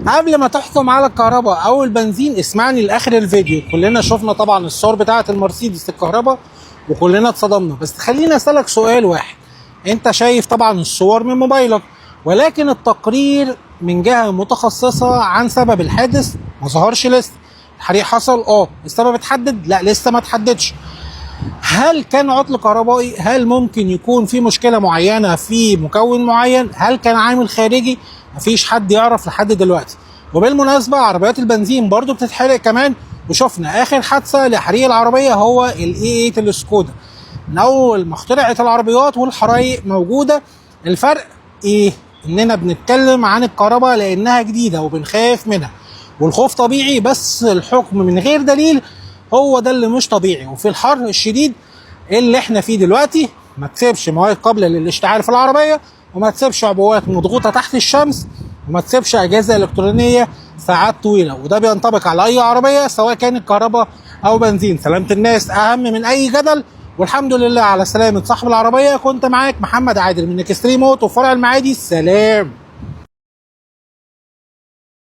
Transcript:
قبل ما تحكم على الكهرباء او البنزين اسمعني لاخر الفيديو. كلنا شفنا طبعا الصور بتاعه المرسيدس الكهرباء وكلنا اتصدمنا، بس خلينا اسالك سؤال واحد. انت شايف طبعا الصور من موبايلك، ولكن التقرير من جهة متخصصة عن سبب الحادث ما ظهرش لسه. الحريق حصل، السبب اتحدد؟ لا لسه ما اتحددش. هل كان عطل كهربائي؟ هل ممكن يكون في مشكلة معينة في مكون معين؟ هل كان عامل خارجي؟ مفيش حد يعرف لحد دلوقتي. وبالمناسبة عربيات البنزين برضو بتتحرق كمان، وشفنا اخر حادثة لحريق العربية هو ال i8 السكودا. من اول ما اخترعت العربيات والحرايق موجودة. الفرق ايه؟ اننا بنتكلم عن الكهرباء لانها جديدة وبنخاف منها، والخوف طبيعي، بس الحكم من غير دليل هو ده اللي مش طبيعي. وفي الحر الشديد اللي احنا فيه دلوقتي، ما تسيبش مواد قابلة للاشتعال في العربية، وما تسيبش عبوات مضغوطة تحت الشمس، وما تسيبش أجهزة إلكترونية ساعات طويلة. وده بينطبق على أي عربية سواء كانت كهرباء أو بنزين. سلامة الناس أهم من أي جدل، والحمد لله على سلامة صاحب العربية. كنت معاك محمد عادل من اكستريم اوتو فرع المعادي. سلام.